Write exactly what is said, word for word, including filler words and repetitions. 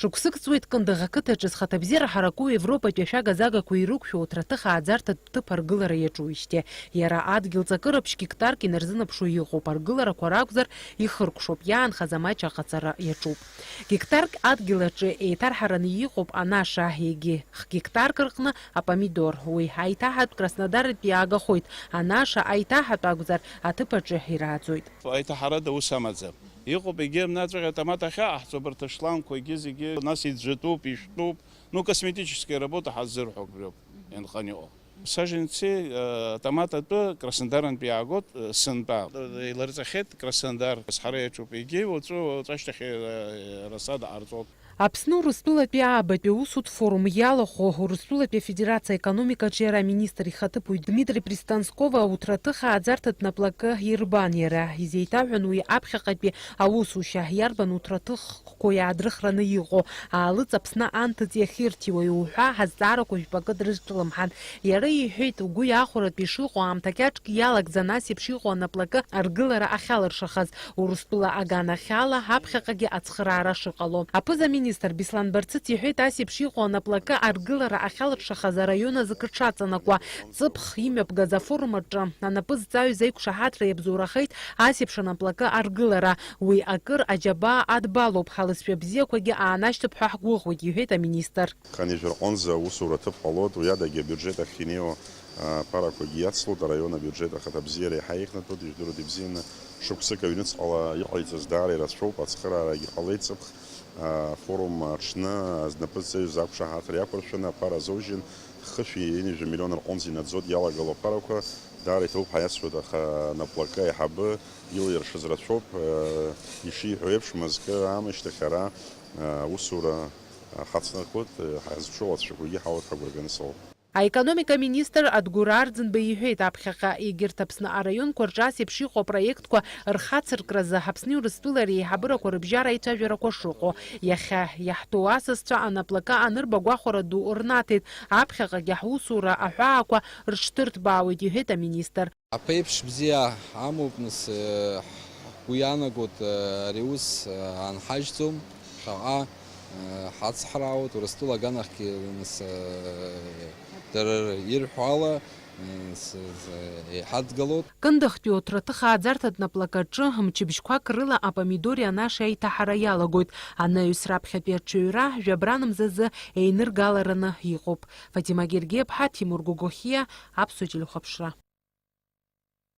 Шықәсык ҵуеит Кындыӷ ақыҭаҿы зхаҭабзиара ҳараку Европатәи ашәага-загақәа ирықәшәо уҭраҭых ааӡарҭатә ҭыԥ аргылара иаҿуижьҭеи. Иара адгьыл ҵакыраԥшь гектарк инарзынаԥшуа иҟоуп, аргыларақәа ракәзар, ихыркәшоуп, иаанхаз амаҷ аҟаҵара иаҿуп. Гектарк адгьыл аҿы еиҭарҳараны иҟоуп анаша, егьи х-гектарк рҟны апомидор. Уи аиҭаҳатә Краснодарытә иаагахоит, анаша аиҭаҳатә акәзар, аҭыԥ аҿы ирааӡоит. Аиҭаҳарада ус амаӡам. Иҟоуп, егьи абнаҵәҟьа атомат ахьааҳҵо, абарҭ ашланқәа, егьи зегьы, нас иӡәӡәатәуп, ишәтәуп. Ну, косметическая работа ҳаззырҳәо убриоуп, ианханы иҟоу. Саженцы, э, атомат атәы Краснодарынтә иаагоит, э, сынтәа. Еиларҵахьеит Краснодар, ҳара иаҿуп, егьи уаҵәы, уаҵәашьҭахь, э, расада ҟарҵоит. Аԥсны Урыстәылатәи аабатәи аусутә форум иалахәу Урыстәылатәи Афедерациа аекономикаҿы иара аминистр ихаҭыԥуаҩ Дмитри Пристанцкова ауҭраҭых ааӡарҭатә наплакы ирбан иара. Изеиҭаҳәан уи аԥхьаҟатәи аусушьа, иарбан уҭраҭыхқәоу иаадрыхраны иҟоу, аалыҵ Аԥсны анҭыҵ иахьырҭиуа, иуҳәа ҳазҵаарақәа жәпакы дрызҿлымҳан. Иара иҳәеит, угәы иахәаратәы ишыҟоу аамҭа кьаҿк иалагӡан ас еиԥш иҟоу анаплакы аргылара ахьалыршахаз, Урыстәыла аганахьала аԥхьаҟагьы ацхыраара шыҟало. Аԥыза-министр Беслан Барцыц иҳәеит, ас еиԥш иҟоу анаплакы аргылара ахьалыршахаз араион азы кыҽаҵанакуа, ҵыԥх имҩаԥгаз афорум аҿы анапы зҵаҩыз аиқәшаҳаҭра иабзоурахеит ас еиԥш анаплакы аргылара. Уи акыр аџьабаа адбалоуп, ҳалызшәа бзиақәагьы аанашьҭып ҳәа ҳгәыӷуеит, иҳәеит аминистр. Хынҩажәа рҟынӡа аусура аҭыԥ ҟалоит, уи адагьы абиуџьет ахь инеиуа, а, ԥарақәагьы иацлоит, араион абиуџьет ахаҭа бзиара еиҳа ихнаҭоит, ижәдыруеит ибзианы, шықәсык аҩныҵҟала иҟаиҵаз даара ирацәоуп, ацхыраарагьы ҟалеит ҵыԥх, а, форум аҽны, а, знапы зҵаҩыз ақәшаҳаҭра иақәыршәаны аԥара азоужьын, хышәи ҩынҩажәа миллион рҟынӡа инаӡоит иалагало аԥарақәа, даара иҭабуп ҳәа иасҳәоит, аха наплакы аиҳабы илиршаз рацәоуп, а, ишиҳәо еиԥш, мызкы аамышьҭахь ара, а, аусура ҳацнаркуеит, ҳазԥшу алҵшәақәагьы ҳауеит ҳагәра ганы соуп. Аекономика министр Адгәыр Арӡынба иҳәеит, аԥхьаҟа егьырҭ Аԥсны араионқәа рҿы ас еиԥш иҟоу апроектқәа рхацыркразы Аԥсни Урыстәылеи реиҳабырақәа рыбжьара аицәажәарақәа шыҟоу. Иахьа иаҳтәоу асасцәа анаплакы анырбагәахәара ду рнаҭеит, аԥхьаҟагьы ҳусура аҳәаақәа рыҽдырҭбаауеит, иҳәеит аминистр. Аԥеиԥш бзиа амоуп, нас, э, ҳгәы иаанагоит, э, ари аус, э, анҳажьӡом, ԥхьаҟа, э, ҳацҳараауеит, Урыстәыла аганахьгьы, нас, э, дара ирҳәо ала, э, с-, с-, еиҳадгылоит. Кындыхтәи уҭраҭых ааӡарҭатә наплакаҿы мчыбжьқәак рыла апомидори анашеи аиҭаҳара иалагоит. Анаҩс раԥхьатәи аҽаҩра жәабран мзазы еиныргалараны иҟоуп. Фатима Гергиаԥҳа, Тимур Гогохиа, Аԥсуа телехәаԥшра.